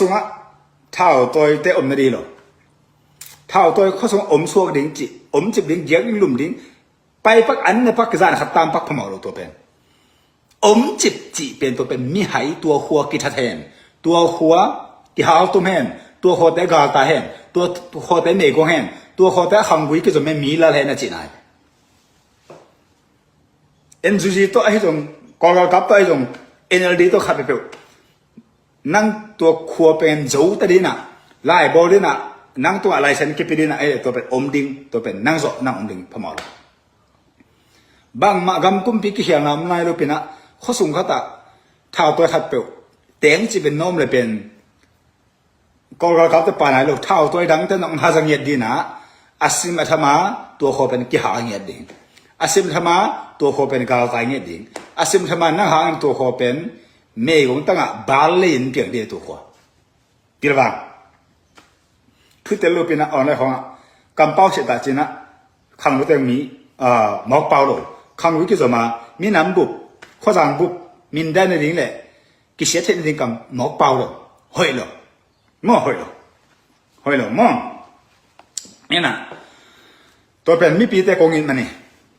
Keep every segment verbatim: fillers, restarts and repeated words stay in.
Sungah thautawite om na ding lo. Thautawi khuasung om suak ding cih, om cip ding, giak ding, lum ding, pai pak, an ne pak, zan khat tam pak phamawh lo tua pen. Om cip cih pen tua pen mihai tua khua kithat hen, tua khua kihaltum hen, tua khuate galtai hen, tua khuate meigong hen, tua khuate a khanggui kizom hen, mi lal hen a cih nai. N G G tawh ahi zong, Kawlgalkap tawh ahi zong, N L D tawh khat peuhpeuh. Nang tua khua pen zo ta dinah, laibawl dinah, nang tungah laisen kipi dinah, eh, tua pen om ding, tua pen nang zawh nang om ding phamawh lo. Bangmah gam kumpi kikhialna om nai lo pinah, khuasung khatah thautawi khat peuh teng cih pen na om le pen, Kawlgalkapte pa nai lo, thautawi dangte nong haza ngiat dinah, a sim a thama tua khua pen kihal ngiat ding, a sim thama tua khua pen galtai ngiat ding, a sim thama nang hangin tua khua pen meigong tangah bal leiin piang ding tua khua. Pilvang. Thutel lupinah online khongah kampau siatah cinah khangluteng mi, ah, mawkpau lo. Khanglui kizoma minam bup, khuazang bup, mindai na ding le kisiat theih na ding kam mawkpau lo. Hoih lo. Maw, hoih lo. Hoih lo maw. Ena, tua pen mipite kong it mani.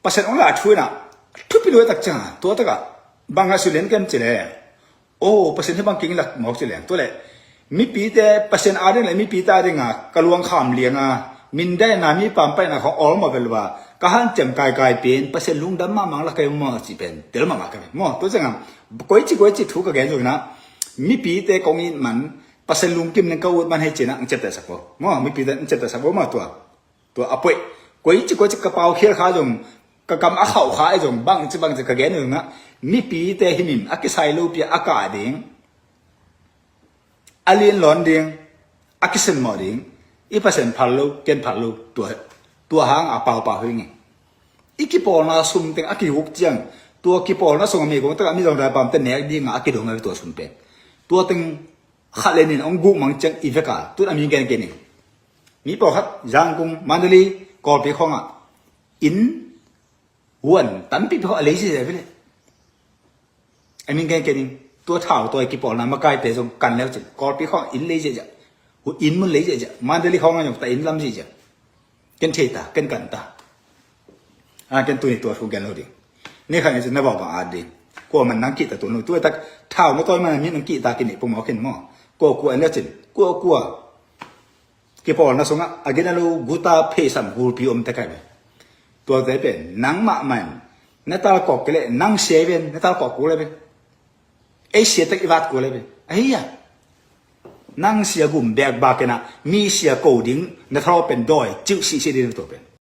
Pasian ong lah thu inah thupi luai tak cianga tua takah bangah sulian kem ci le. O, Pasian hi bang kingilak mawk ci leng. Tua le mipite, Pasian ading le mipite adinga ka luangkham lianga mindaina, mi pampaina khong awlmawh vel uh a ka hanciam kaikai pen Pasian lungdam mahmah la kei maw ci pen tel mahmah ka pen maw. Tua cianga koici koici thu ka gen zongina mipite kong it man, Pasian lungkim ning ka ut man hei cina ng ciaptehsak bo maw. Mipite ng ciaptehsak bo maw tua. Tua a poih. Koici koici ka pau khial kha zong, ka kam a khauh kha zong, bangci bangci ka gen zongah mipite himim a kisai lopi a kah ding, a lianlawn ding, a kisimmawh ding. I Pasian phal lo, ken phal lo, tua, tua hang a paupau hi ngei. I kipawlna sum teng a kiguk ciang, tua kipawlna sung a mi kong takah mi zong dai pamte nek dingah a kidong a tua sum pen. Tua teng khat le nin ong guk mang ciang i veka tun a mi gen kei ning. Mi pawlkhat Zangkung, Mandalay, Kawlpi khawngah inn huan tampi pi khawng a lei zia vele. A mi gen kei ning. Tua thau tawi kipawlna makaite zong kan leu cin Kawlpi khawngah inn lei zia zia. Hu inn mun lei zia zia. Mandalay khawngah zong ta inn lam zia zia. Ken thei ta, ken kan ta. A ken tuni tua thu gen lo ding. Ni khat ni cin na bawh bang at ding. Kua man nang kihta tun lo. Tua tak thau na tawi man a mi nang kihta kini pumawk hin maw. Kua kua an le cin. Kua kua. Kipawlna sungah a gina lo guta phesam gulpi om te kai ve. Tuate pen nang mahmah in na talkawk kei leh nang sia i ven na talkawk kul le ve. Ei sia tek i vat kul le ve. Ahi a nang sia gum beek bak kena mi sia ko ding na thalo pen dawi ciuh sihsih ding tua pen.